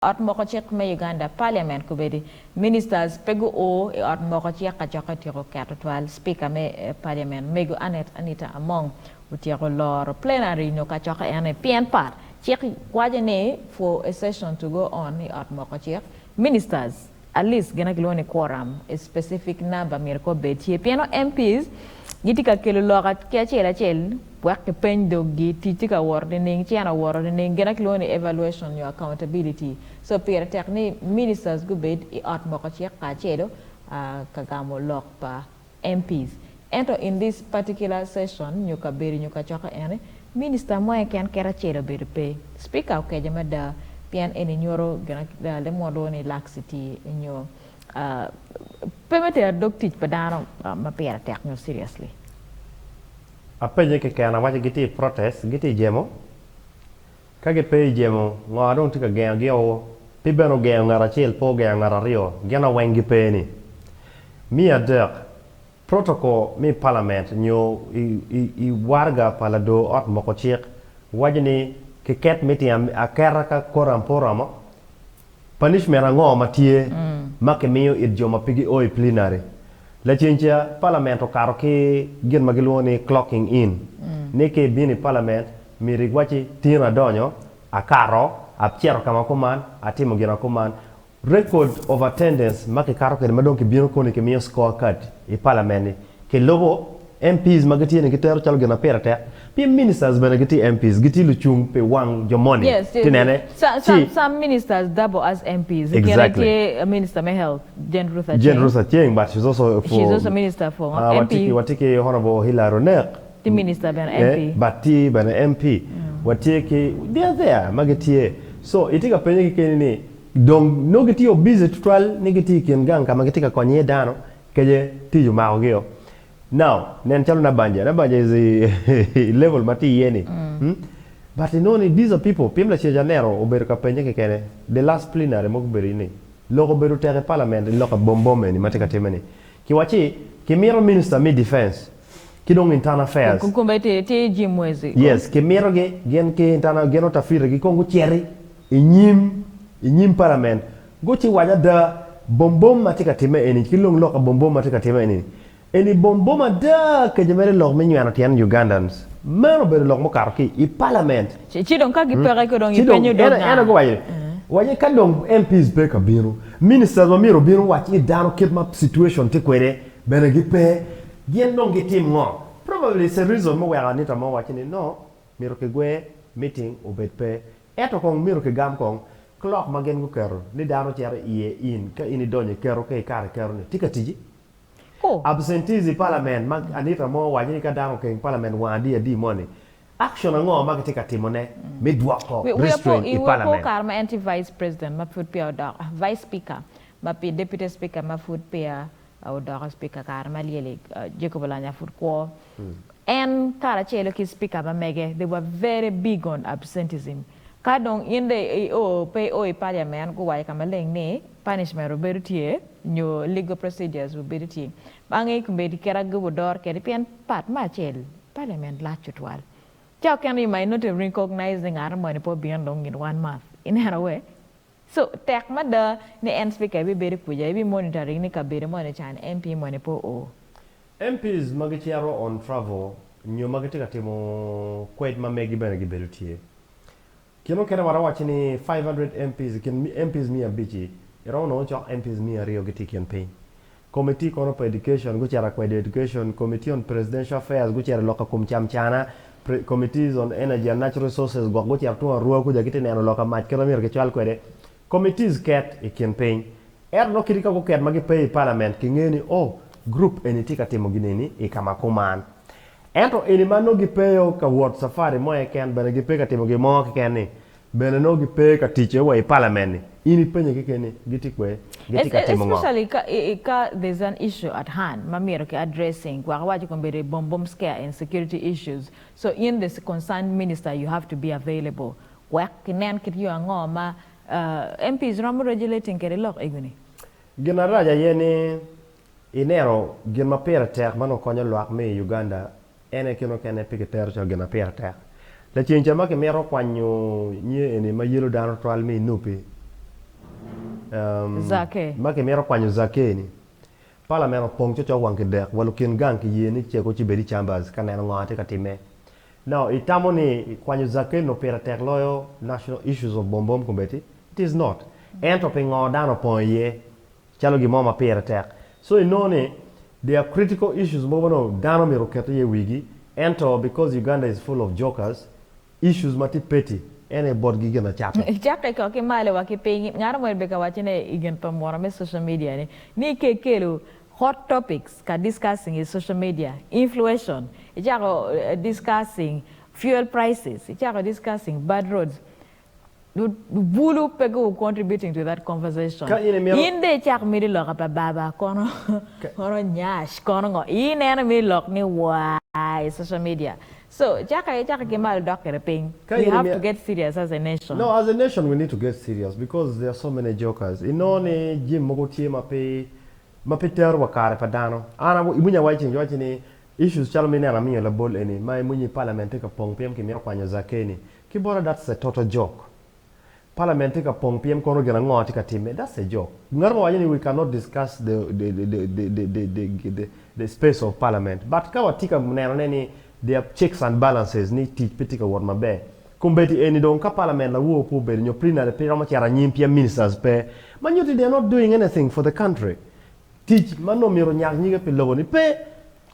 Ot moko cik me Uganda Parliament kobedi Ministers pe gu o i ot moko cik ka cokke otyeko keto twal Speaker me Parliament Mego Annet Anita Among otyeko loro plenary nyo kacokke ene pien pat cik waco ni for a session to go on i ot moko cik Ministers at least gina kilwongo ni quorum a specific number myero ko obed tye pieno MPs gitye ka kelo lok ki acel acel wek kipeny doggi, tic tye ka wot nining, cene owoto nining, gin ma kilwongo ni evaluation nyo accountability. So pire tek ni ministers gubed i ot moko cik kacelo ka gamo lok pa MPs. Ento in this particular session nyo kabedo nyo kacokke eni, minister mo keken kit acel obedo pe. Speaker okeco mada pien eni nyuto gin ma lwongo ni laxity nyo pe me tero dog tic pa dano ma pire tek nyo seriously. Apenye keken awaco gitye i protest, gitye i jemo? Ka gipe i jemo, ngo dong tye ka gengogi o? Pi bene ogengo ngat acel pe ogengo ngat aryo, gin aweng gipe ni. Me adek, protocol me i parliament nyo i waraga pa lador ot moko cik waco ni kiket meeting aketa ka quorum pe oromo, Punishment ango ma tye ma kimiyo it jo ma pe gio i plenary? Laceng ca, palament okato ki gin ma gilwongo ni clocking in, ni ka ibino i palament, myero igwacci tin adonyo, akato, acito ka ma kuman, atimo gin ma kuman. Record of attendance ma kikato kwede ma dong kibino koni kimiyo score card i palament-ni, kilubo, MPs ma gitye ni gitero calo gin ma pire tek pien ministers bene gitye MPs gitye lucung pi wang jo moni Yes, ti nene some, ci some, some ministers double as MPs. Exactly. Kine tye minister me health, Jane Ruth Aceng. Jane Ruth Aceng but she's also for She's also minister for uh, MP. Watye ki watye ki Honorable Hillary Onek. Tye minister bene Eh, MP. but tye bene MP. Watye ki they are there ma gitye. So itye ka penye kekeni ni dong nongo gitye busy tutwal ni gitye i kin gang ka ma gitye ka konyo iye dano Kece tic omako gi o. Now, nen calo Nabanja. Nabanja is i level ma tye iye ni. But inongo ni these are people, pien lacen aneno obedo ka penye kekene, the last plenary mogo obedo ni, lok obedo tek i parliament i lok bom bom eni ma tye ka time ni. Kiwacci kimito minister me defense ki dong internal affairs. Kumbe tye Jim Mwezi. Yes, kimito gi gin ki internal, gin otafiti gi kong guciti i nyim, i nyim parliament Guci waco ada, bombom ma tye ka timme eni ki long lok bombom ma tye ka timme eni, eni bombom ada kece mere lok me nyweno tyen Ugandans. Meno obedo lok mukato ki i parliament. Ci dong ka gipeke ko dong Ci dong ipenyo dog en nga? en guwaco ni, waco ni ka dong MPs pe ka bino, ministers ma myero obin owac ki dano kit ma situation tye kwede bene gipe, gin dong gitim ngo? Probably it's a reason muweko Anita mo owaco ni no, myero kigwer meeting obed pe. Ento kong myero kigam kong clock ma gin guketo ni dano cito iye in ka in idonyo iketo ka ikato iketo ni tye ka tici. Ku. Absentees i parliament ma Anita mo owaco ni ka dano okeng parliament wang adi adi moni action ango ma kitye ka timo ne me dwoko Wi wiya po restraint i i wiya po parliament. kare ma en tye vice president ma pud peya odoko vice speaker ma pi deputy speaker ma pud peya odoko speaker kare ma lyeli Jacob Olanya pud kwo en karacelo ki speaker ma mege they were very big on absenteeism ka dong in dong i o pe i o i parliament guwaco ka maleng ni punishment obedo tye nyo legal procedures obedo tye bange kombeddi kit ma gudor kwede pien part me acel parliament lac tutwal ca okene you might not have recognized ni ngat moni pe obino dong in one month ineno we So, tek mada ni en speaker ibibedo kuca ibi monitoring ni kabedo moni can MP moni pe oo. MPs ma gicito on travel nyo ma gitye ka timo kwed ma megi bene gibedo tye. Kine mukene waromo waco ni 500 MPs i kin MPs miya abic-ci iromo nongo cok MPs 200 gitye i kin piny. Committee kono pa education gucito akwedo education, committee on presidential affairs gucito i lok ka kom camcana, committees on energy and natural resources gwok gucito tung arua kuca gitye neno lok ka mac kit ma myero kicwal kwede. Committees ket i kin piny. Ento nongo kadi ka guket ma gipe i parliament kingeyo ni oh group eni tye ka timo gin eni i ka ma kuman. Ento eni ma nongo gipeyo ka wot safari mo keken bene gipe ka timo gin mo keken ni bene nongo gipe ka tic wa i parliament ni in ipenye kekeni gitye kwe gitye ka timo ngo? Especially ka ka there's an issue at hand ma myero ki addressing wek awac kombeddi bom bom scare and security issues so in the concerned minister you have to be available wek kinen kit yo ango ma MPs romo regulating kwede lok egoni. Gin marac aye ni ineno gin ma pire tek ma nongo konyo lwak me i Uganda en aye kine mukene pe kitero calo gin ma pire tek. Laceng ca ma kimito kwanyo nyer eni ma yelo dano tutwal me Inupi. Zake. Ma kimito kwanyo Zake ni, Parliament opong cocok wang kidek wa lukin gang kiye ni cego ci bed i chambers ka neno ngo atye ka timme. Now, itamo ni kwanyo Zake no pire tek loyo national issues of bom bom kombeddi? It is not. Ento pingo dano opong iye calo gin mo ma pire tek? So inongo ni there are critical issues mogo ma dong dano myero oket iye wigi, ento because Uganda is full of jokers, issues ma tye petty en aye botgi gin acata. Cakke ko ki malo wa ki piny, ngat mo bene ka wacone i gin pa muno me social media ni, ni kekelo hot topics ka discussing i social media, inflation, icako discussing fuel prices, icako discussing bad roads, bulu pe gu contributing to that conversation. Ka in imito. In dong icako miti loka pa baba kono, kono nyash, kono ngo, ineno miti lok ni waa i social media. So, caka icako ki malo dok kwede piny. Ka We in have to imito. get serious as a nation. No, as a nation we need to get serious because there are so many jokers. Inongo ni jami mogo tye ma pe ma pe tero wa kare pa dano. An iwinyo awaco ceng awaco ni issues calo ma ineno amiyo labol eni ma iwinyo i parliament tye ka pong pien kimito kwanyo Zake ni ki bota that's a total joke. Parliament tye ka pong pien kono gin ango tye ka timme that's a joke. Ngat mo waco ni we cannot discuss the the the the the the the the the space of parliament but ka watye ka neno ne ni there are checks and balances ni tic pe tye ka wot maber. Kombeddi eni dong ka parliament lawor pe obedo nyo plenary pe romo cito anyim pien ministers pe ma nyutti they are not doing anything for the country. Tic ma nongo myero onyak nyige pi lobo ni pe.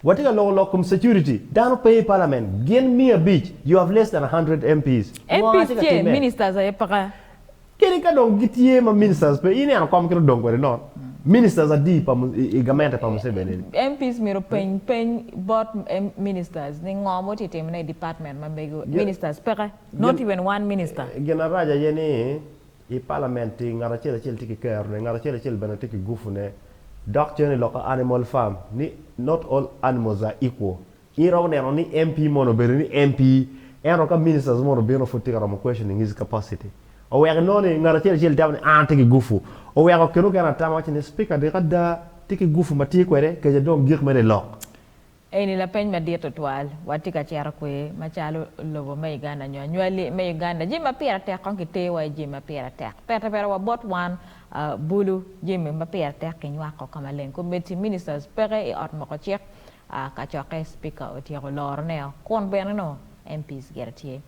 Watye ka loko lok kom security, dano pe i parliament gin 500, you have less than 100 MPs. Ngo MPs tye ka tye, timme? ministers aye peke. Kadi ka dong gitye ma ministers pe, ineno kom kit odong kwede nono. Ministers adi pa i gamente pa Museveni ni? MPs myero openy peny bot ministers ni ngo ma otye timone i department ma mego. Ministers peke, not even one minister. Gin arac aye ni i parliament ti ngat acel acel tye ki kerone, ngat acel acel bene tye ki gufune. Dok cen i lok animal farm ni not all animals are equal. In iromo neno ni MP mono obedo ni MP ento ka ministers mono obino pud tye ka romo questioning his capacity. Oweko inongo ni ngat acel acel tamo ni an atye ki gufu. Oweko kine mukene atamo awaco ni speaker dik ada tye ki gufu ma tye kwede kece dong gik mere lok. Eni lapeny madit tutwal. Watye ka cito kwe macalo lobo me Uganda nyo anywali me Uganda. Jami ma pire tek kong kiter wa i jami ma pire tek. Pete pete wa bot wan bulu jami ma pire tek kinywako ka maleng. Committee ministers peke i ot moko cik kacokke speaker otyeko loro ne o kun bene nongo MPs gire tye.